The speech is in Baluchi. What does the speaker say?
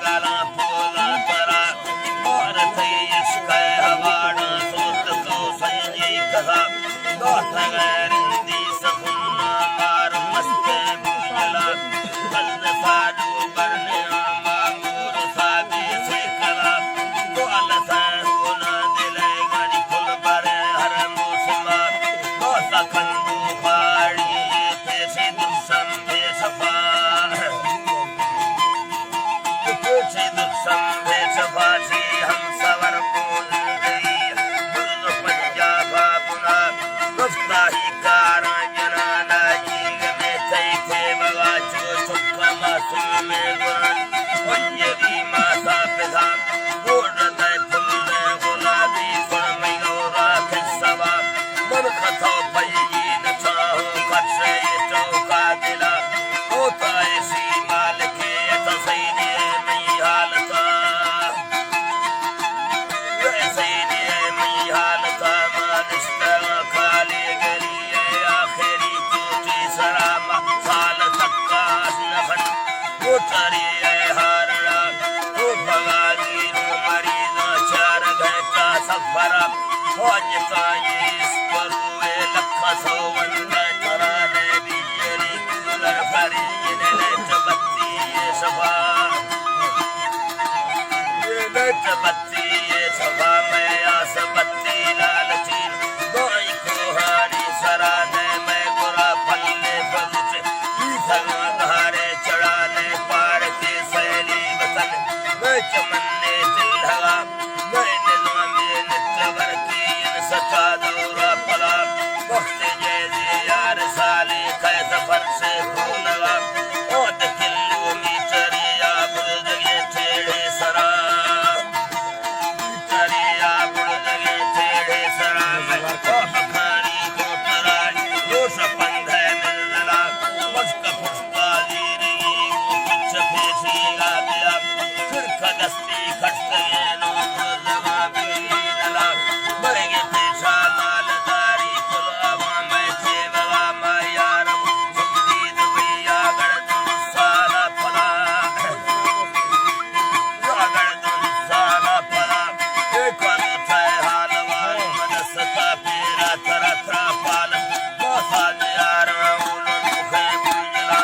گلاں پولاں ترا، بار تئی عشق ءِ ہواڑاں سوت تو سیلی کسا، دوست غیر اندی سخن مار مست بوجلا، بند ساڈو برنے آما مور سادی سیکلا، دول سارونا دل گڑی پل برے ہر موسما، دوست کندو پاڑی پیشی درسم بے صفا۔ چی درسم بے صفا چی ہم سور بوندی، درد پنجابا بنا، گفتاہی کاراں جنانا، جیگ میں تئی تھے بگا چو چکا معصوم گران، پنجگی ماتا پتا، گوڑ دے پھل گلابی سرمئی لورا کسوا، من خطا پیگی نچاہو کچے چوکا دلا، او تائشی مالکے ات سیدے مئی حالتا، اے سیدے مئی حالتا، ما نشتہ کالی گری اے آخری توتی سرا ما سال تکا نخن، موٹری اے ہارڑا، تو بگازی نو مریضاں چار گھنٹہ سفرا، فوج کائی اسپرو اے لکھ سو ون ترا نے بیجلی کولر فریج نے لائٹ بتی اے صفا، اے لائٹ بتی اے صفا، میں آس بتی لالچین، دائی کوہانی سرا نے میں گرا پلے پروچ، ای سگاں دھارے چڑھانے پاڑ کے سیلی وطن، میں چمنے چلھگا، میں نظامی نتورکی ان سچا دورا پدا، وقت جیزی یار سالی کئے سفر سے کھولگا، اوت کلومیٹری یا بردگی ٹیڑھے سرا، میٹری یا بردگی ٹیڑھے سرا، میں کوہ کھانی کوٹرا، روش پندھے ملدلا، مشک پشت بازی رہی، کچھ پیشی گا دیا، پھر کدستی کھٹتے نو زبان پیری دلا، مرگ پیشا مالداری کل عوام تیوگا ما یارم، سبدی دبیا گڑ سالا پلا، گڑ سالا پلا، اے کلو تھے حال واری مدستا پیرا ترا ترا پالا، بہت ساز یارم، اولو خیبو جلا۔